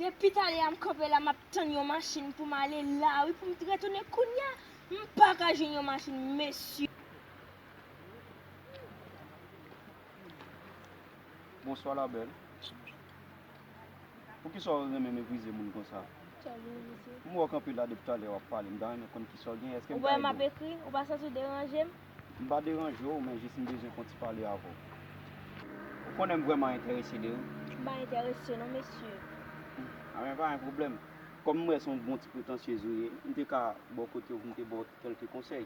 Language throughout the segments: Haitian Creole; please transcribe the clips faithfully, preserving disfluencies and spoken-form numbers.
Depi talè a m kanpe la, m ap tann yon machin pou m ale la wi, pou m retounen kounya. M pa ka jwenn yon machin, mesye. Bonswa la bèl. Poukisa w renmen meprize moun konsa? Sa w vin mesye? M wè w kanpe la depi talè w ap pale, m ta renmen konn kisa w gen, èske m Ou ka wè m ap ede w? Ekri, ou pa santi w deranje m? M pa deranje w, men jis m bezwen konn ti pale avè w. Ou konnen m vrèman enterese de ou. M pa enterese non, mesye. A men pa gen pwoblèm. Kòm m wè se yon bon ti pretansyez ou ye, m te ka bò kote w pou m te ba w kèlke konsèy.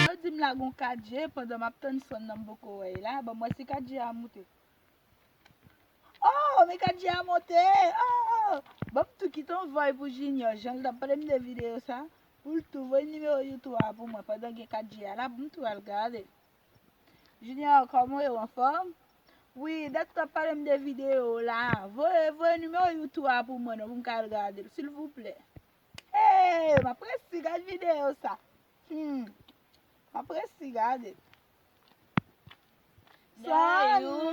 Yo di m la gon kat G pandan m ap tann sòn nan m poko wè l la. Ban m wè si kat G a moute. Oh, men kat G a monte. Oh, oh. Ban m tou kite yon voy pou Junior. Jan l t ap pale m de videyo sa, pou l tou voye nimewo YouTube a pou mwen pandan gen kat G a la pou m tou al gade. Junior, kòman w ye, w anfòm? Wi, dat ou t ap pale m de videyo la. Voye, voye nimewo YouTube a pou mwen non, pou m ka al gade l, silvouplè. Hey, m ap resi gade videyo sa. Hmm. M ap resi gade. Dayou,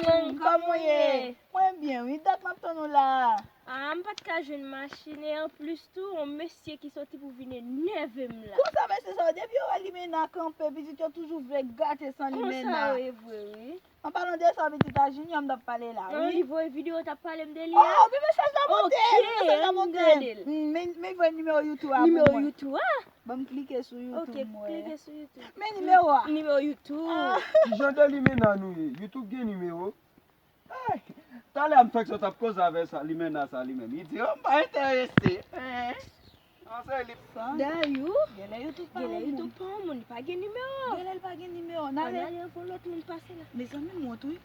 Salut, kòman w ye? Mwen byen, wi. Dat m ap tann ou la. Ah, m pa t ka jwenn machin e anplis tou, yon mesye ki soti pou vin enève m la. Konsa mesye sa, depi yo wè limena kanpe, pitit yo toujou vle gate san limena. Konsa w ye vre, wi. An palan de sa, pitit a Junior m t ap pale la, Nan wi. Nivo e videyo w t ap pale m de li a? Oh, wi, mesaj la monte, Ok, mesaj la ann monte. gade l. Mm, men, men voye nimewo YouTube a pou Nimewo mwen. YouTube a? Ban m klike sou Ok, YouTube mwen. Klike sou YouTube. Men nimewo a. Nimewo YouTube. Ah. Kijan de limena nou ye? YouTube gen nimewo? Ay, talè a m fèk sot ap koze avè sa, limena sa li menm. Li di, oh, m pa enterese. Hein? An se li. Sa. Dayou. Genlè YouTube pa Genlè yon YouTube moun. Pa yon moun, li pa gen nimewo. Genlè l pa gen nimewo. N Ann ale. Ale pou lòt moun pase la. Mezanmi, m wont, wi.